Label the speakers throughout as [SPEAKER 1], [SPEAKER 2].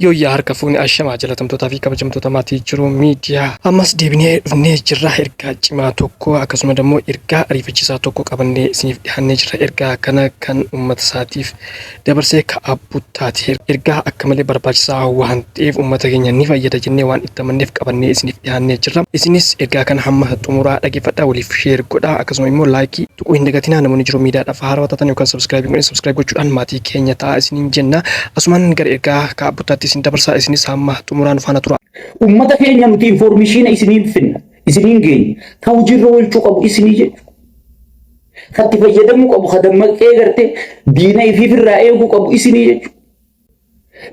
[SPEAKER 1] Yooyyaa harka fuune ashamaa jalatamtootaa fi kabajamtoota maatii Jiruu Miidiyaa. Ammas deebinee dhufnee jirra ergaa cimaa tokko akkasuma immoo ergaa ariifachiisaa tokko qabannee isiniif dhiyaannee jirra. Ergaa kana kan uummata isaatiif dabarsee ka'aa buttaati. Ergaa akka malee barbaachisaa waan ta'eef uummata keenya ni fayyada jennee waan itti amanneef qabannee isiniif dhiyaannee jirra. Isinis ergaa kana hamma xumuraa dhaggeeffadhaa, waliif share godhaa, akkasuma immoo like tuquu hin dagatinaa. Namoonni Jiruu Miidiyaadhaaf haarawaa taatan yookaan subscribe godhin, subscribe gochuudhaan maatii keenya ta'aa isiniin jenna. Asumaan gara ergaa ka'aa buttaatti isin dabarsaa, isinis hamma xumuraan faana tura.
[SPEAKER 2] Uummata keenya nuti information isiniin finna, isiniin geenya. Ka hojiirra oolchuu qabu isinii jechuudha. Ka itti fayyadamuu qabu, ka dammaqee gartee diina ifiifirraa eeguu qabu isinii jechuudha.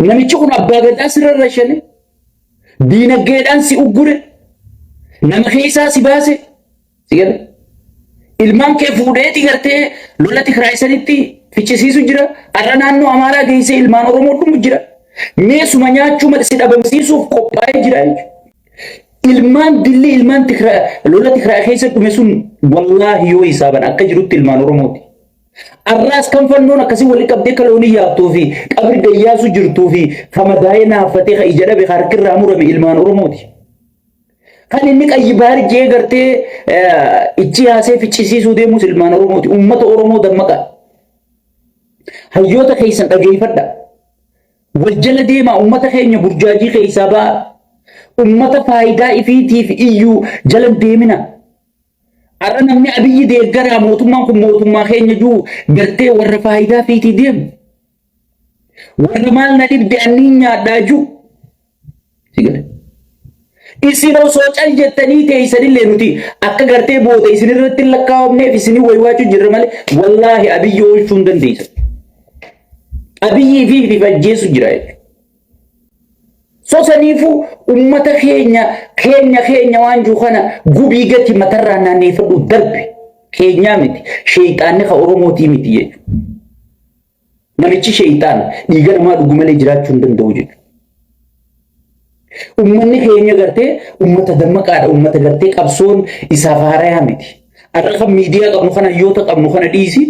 [SPEAKER 2] Namichi kun abbaa gadaa sirra rashane, diinagdeedhaan si uggure, nama keessaa si baase, si gala. Ilmaan kee fuudheeti gartee lola Tigraay sanitti ficcisiisu jira. Har'a naannoo Amaaraa geessee ilmaan Oromoo dhumu jira. Meesuma nyaachuu malee si dhabamsiisuuf qophaa'ee jira jechuudha. Ilmaan dilli ilmaan Tigraay lola Tigraay keessa dhume sun wallaahi yoo hisaaban akka jirutti ilmaan Oromooti. Har'aas kan fannoon akkasii wali qabdee akka loonii yaabtuu fi qabri gayyaasu jirtuu fi famadaa'ee naaffatee ka ija dhabe ka harkirraa murame ilmaan Oromooti. Kan inni qayyi baar jee gartee ichi haasee ficcisiisuu deemus ilmaan Oromooti. Uummata Oromoo dammaqa. Hayyoota keessan dhageeffadha. Wal jala deemaa, uummata keenya burjaajii keessaa ba'a. Uummata faayidaa ifiitiif iyyuu jala deemina. Har'a namni Abiyyi deeggaraa, mootummaan kun mootummaa keenya jiru gartee warra faayidaa fiitii deemu. Warra maal na dhibde anniin nyaadhaa jiru. Si gale. Isin osoo cal jettanii teessanillee nuti akka gartee booda isin irratti hin lakkaa'amneef isinii waywaachuu jirra malee wallaahi Abiyyi oolchuu hin dandeessan. Abiyyii fi fi ajjeesu jira jechuudha. So saniifuu ummata keenya keenya keenya waan jiru kana gubii gati matarraa naanneeffadhu darbi keenyaa miti, sheeyxaanni ka Oromootii miti jechuudha. Namichi sheeyxaan dhiiga namaa dhugu malee jiraachuu hin danda'u jechuudha. Ummanni keenya gartee ummata dammaqaadha. Ummata gartee qabsoon isaaf haarayaa miti. Har'a kan miidiyaa qabnu kana, hayyoota qabnu kana dhiisi,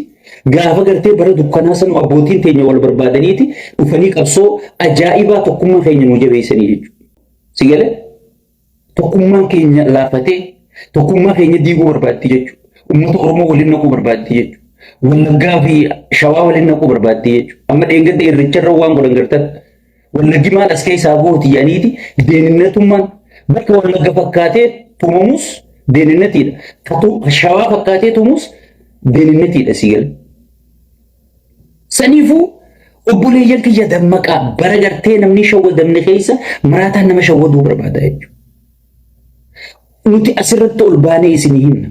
[SPEAKER 2] gaafa gartee bara dukkanaa sanu abbootiin teenya wal barbaadaniiti dhufanii qabsoo ajaa'ibaa tokkummaa keenya nu jabeessanii jechuudha. Si galee? Tokkummaan keenya laafatee tokkummaa keenya diiguu barbaaddi jechuudha. Uummata Oromoo waliin naquu barbaaddi jechuudha. Wallaggaa fi Shawaa waliin naquu barbaaddi jechuudha. Amma dheengadda irricharra waan godhan gartan. Wallaggi maal as keessaa gooti jedhaniiti deeninnatummaan bakka Wallagga fakkaatee tumamus deeninatiidha. Shawaa fakkaatee tumus deeninatiidha si gala. Saniifuu obboleeyyan kiyya dammaqaa, bara gartee namni shawwadamne keessa maraataan nama shawwaduu barbaada jechuudha. Nuti asirratti ol baanee isinii himna.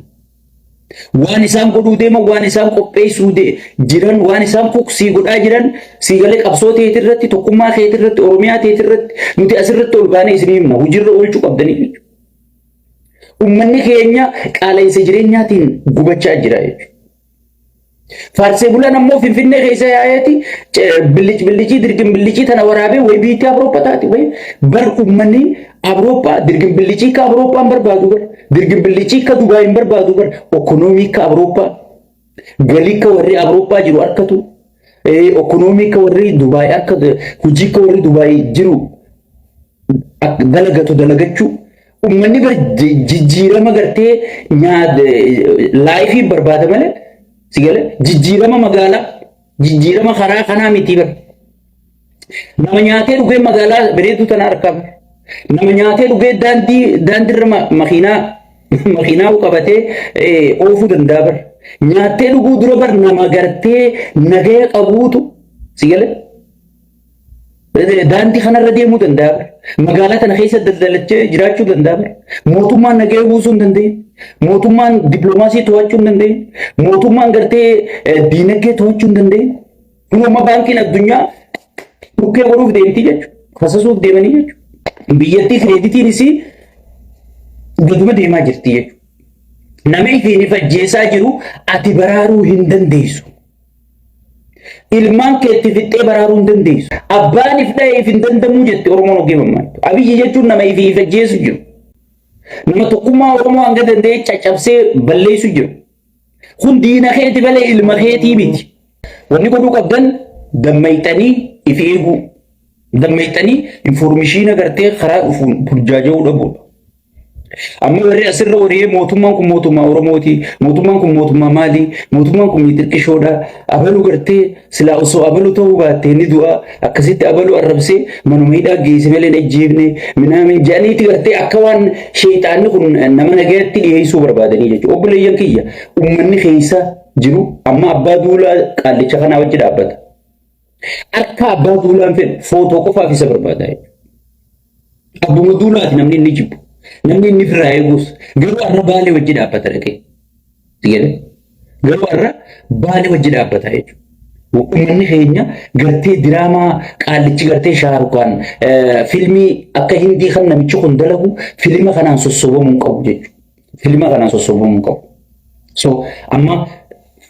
[SPEAKER 2] Waan isaan godhuu deeman, waan isaan qopheessuu jiran, waan isaan kuksii godhaa jiran, siigalee qabsoo teetirratti, tokkummaa keetirratti, Oromiyaa teetirratti nuti asirratti ol baanee isinii himna. Hojiirra oolchuu qabdanii jechuudha. Uummanni keenya qaala'insa jireenyaatiin gubachaa jira jechuudha. Faarsee bulaan ammoo Finfinnee keessa yaa'eeti billic billicii dirgin billicii tana waraabee wayi biitti Awurooppaa taate wayi bar. Uummanni Awurooppaa dirgin billicii akka Awurooppaa hin barbaadu bar, dirgin billicii akka Dubaay hin barbaadu bar, ekonoomii akka Awurooppaa, galii akka warri Awurooppaa jiru harkatu, ekonoomii akka warri Dubaay harkatu, hojii akka warri Dubaay jiru dalagatu dalagachuu. Uummanni bar jijjiirama gartee life barbaada malee, si galee, jijjiirama magaalaa, jijjiirama karaa kanaa miti bar. Nama nyaatee dhugee magaalaa bareedduu tana harkaa bar. Nama nyaatee dhugee daandiirra makiinaa qabatee oofuu danda'a bar. Nyaattee dhuguu dura bar nama gartee nagaya qabuutu, si galee, daandii kanarra deemuu danda'a bar. Magaalaa tana keessa daldalachee jiraachuu danda'a bar. Mootummaan nagaya buusuu hin dandeenye. Mootummaan dippiloomaasii to'achuu hin dandeenye. Mootummaan gartee diinagdee to'achuu hin dandeenye. Kun amma baankiin addunyaa dhukkee godhuuf deemti jechuudha. Kasasuuf deemanii jechuudha. Biyyattii credit iin isii gaduma deemaa jirti jechuudha. Nama ifiin if ajjeesaa jiru ati baraaruu hin dandeessu. Ilmaan keetti fixxee baraaruu hin dandeessu. Abbaan if dha'e if hin dandamuu jette Oromoon ogee mammaattu. Abiyyi jechuun nama ifii if ajjeesu jiru. Nama tokkummaa Oromoo hanga danda'e caccabsee balleessu jiru. Kun diina keeti malee ilma keetii miti. Wanni godhuu qabdan dammayxanii if eeguu. Dammeexxanii information gartee karaa dhufuun burjaaja'uu dhabuudha. Amma warri asirra waree mootummaan kun mootummaa Oromooti, mootummaan kun mootummaa maali, mootummaan kun xixiqqishoodha, abaluu gartee silaa osoo abaluu ta'uu baattee ni du'a, akkasitti abaluu arrabsee manuma hidhaa geesse malee hin ajjeefne, minaamin jedhaniiti gartee akka waan sheexaanni kun nama nagaatti dhiyeessuu barbaadanii jechuudha. Obboleeyyan kiyya, uummanni keessa jiru amma abbaa duulaa qaallicha kanaa wajji dhaabbata. Akka abbaa duulaan fedhu footoo qofaaf isa barbaada jechuudha. Abbuma duulaati namni inni jibbu. Namni inni firraa eegus garuu har'a baalee wajji dhaabbata dhaqee. Sigale? Garuu har'a baalee wajji dhaabbata jechuudha. Uummanni keenya gartee diraamaa qaallichi gartee shaarukaan filmii akka hindii kan namichi kun dalagu filima kanaan sossobamuu hin qabu jechuudha. Filima kanaan sossobamuu hin qabu. So amma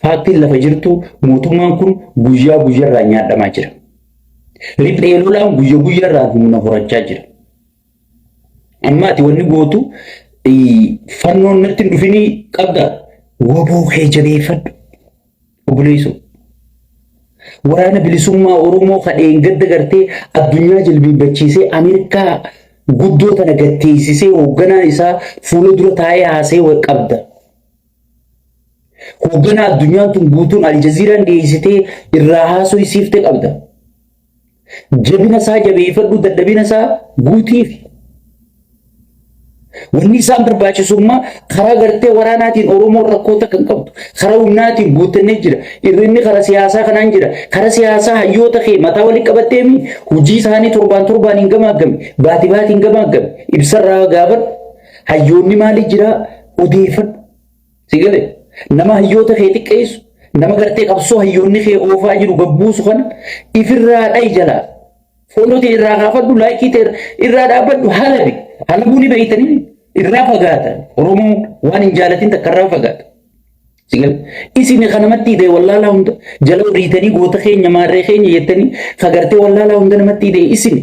[SPEAKER 2] faaktiin lafa jirtu mootummaan kun guyyaa guyyaarraa nyaadhamaa jira. Riphee lolaan guyya guyyaarraa humna horachaa jira. Amma ati wanni gootu fannoon natti hin dhufinii qabda. Woboo kee jabeeffadhu. Obboleessoo. Waraana bilisummaa Oromoo kadheen gadda gartee addunyaa jilbiibbachiisee Ameerikaa guddoo tana gatteessisee hoogganaa isaa fuula dura taa'ee haasee qabda. Hoogganaa addunyaan tun guutuun Aljaziiraan dhiyeessitee irraa haasoo isiifte qabda. Jabina isaa jabeeffadhu, dadhabina isaa guutiif. Wanni isaan barbaachisummaa karaa gartee waraanaatiin Oromoon rakkoo takka hin qabdu. Karaa humnaatiin guuttannee jira. Irrinni karaa siyaasaa kanaan jira. Karaa siyaasaa hayyoota kee mataa walitti qabatteemi hojii isaanii torbaan torbaan hin gamaaggame. Baati baati hin gamaaggame. Ibsarraa gaafadhu. Hayyoonni maali jira odeeffadhu. Si galee nama hayyoota kee xiqqeessu, nama gartee qabsoo hayyoonni kee oofaa jiru gabbuusu kana ifirraa dhayi jalaa. Follow ta'e irraa kaafadhu, like ta'e irraa dhaabbadhu, halabi. Halabuu ni beeytanii irraa fagaata. Oromoo waan hin jaalatin takka irraa fagaata. Si galee isin kanamatti hidhee wallaalaa hunda jala horiitanii goota keenya maarree keenya jettanii fagartee wallaalaa hunda namatti hidhee isin.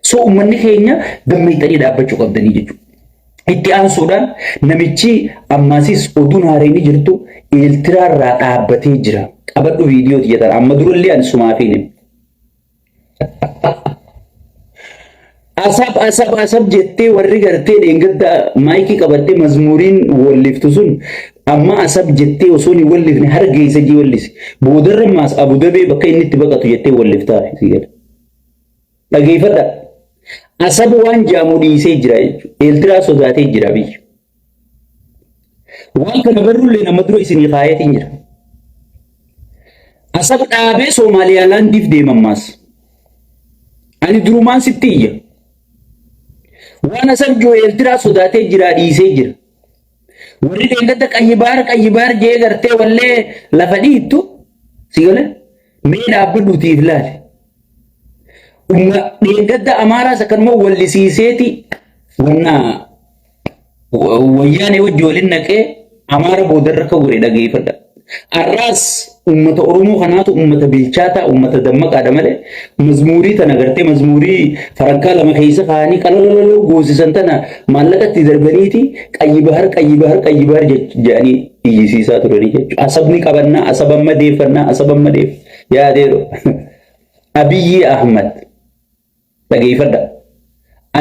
[SPEAKER 2] So uummanni keenya gammeettanii dhaabbachuu qabdanii jechuudha. Itti aansuudhaan namichi ammaasis oduun haareen jirtu Eeltiraarraa dhaabbatee jira. Qabadhu viidiyooti jedhan amma durallee ani sumaafiin hime. Asab asab asab jettee warri gartee dheengadda maayikii qabattee mazmuuriin walliftu sun amma asab jettee osoo hin wallifne hargeessa jii wallisi. Boodarra maas Abudabee bakka inni itti baqatu jettee walliftaa si gala. Dhageeffadha. Asab waan jaamu dhiisee jira jechuudha. Eeltiraa sodaatee jira biyya. Waan kana barrullee nama dura isinii kaayeetiin jira. Asab dhaabee Soomaaliyaa laandiif deema ammaas. Ani durumaan sitti iyya. Waan asab jiru Eeltiraa sodaatee jira dhiisee jira. Warri dheengadda qayyi baar qayyi baar jee gartee wallee lafa dhiittu si galee mee dhaabbadhuutiif laali. Umma dheengadda Amaaraas akkanuma wallisiiseeti wanna wayyaanee wajji waliin naqee Amaara boodarra akka godhe dhageeffadha. Arraas uummata Oromoo kanaatu uummata bilchaataa uummata dammaqaadha malee mazmuurii tana gartee mazmuurii farankaa lama keessa kaa'anii qalalaloo goosisan tana maallaqa itti darbaniiti qayyi bahar qayyi bahar qayyi bahar jedhanii iyyisiisaa turanii jechuudha. Asabni qabannaa asaba amma deeffannaa asaba amma deef yaadeero. Abiyyi Ahmad dhageeffadha.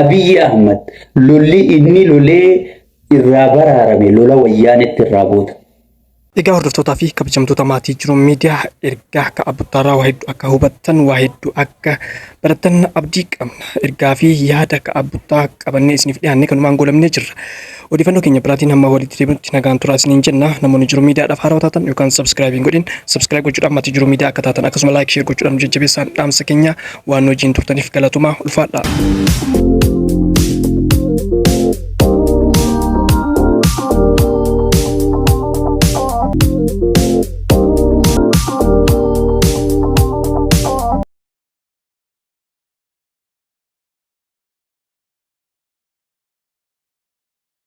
[SPEAKER 2] Abiyyi Ahmad lolli inni lolee irraa baraarame lola wayyaanetti irraa goota.
[SPEAKER 1] Egaa hordoftootaa fi kabajamtoota maatii jiru miidiyaa ergaa akka abbuttaarraa waa hedduu akka hubattan waa hedduu akka barattan abdii qabna. Ergaa fi yaada akka abbuttaa qabannee isiniif dhiyaanne kanumaan goolabnee jirra. Odeeffannoo keenya biraatiin hamma walitti deebinutti nagaan turaa isiniin jenna. Namoonni jiru miidiyaadhaaf haarawaa taatan yookaan subscribe hin godhin subscribe gochuudhaan maatii jiru miidiyaa akka taatan akkasuma like share gochuudhaan nu jajjabeessaan dhaamsa keenya waan nu wajjin turtaniif galatomaa ulfaadha.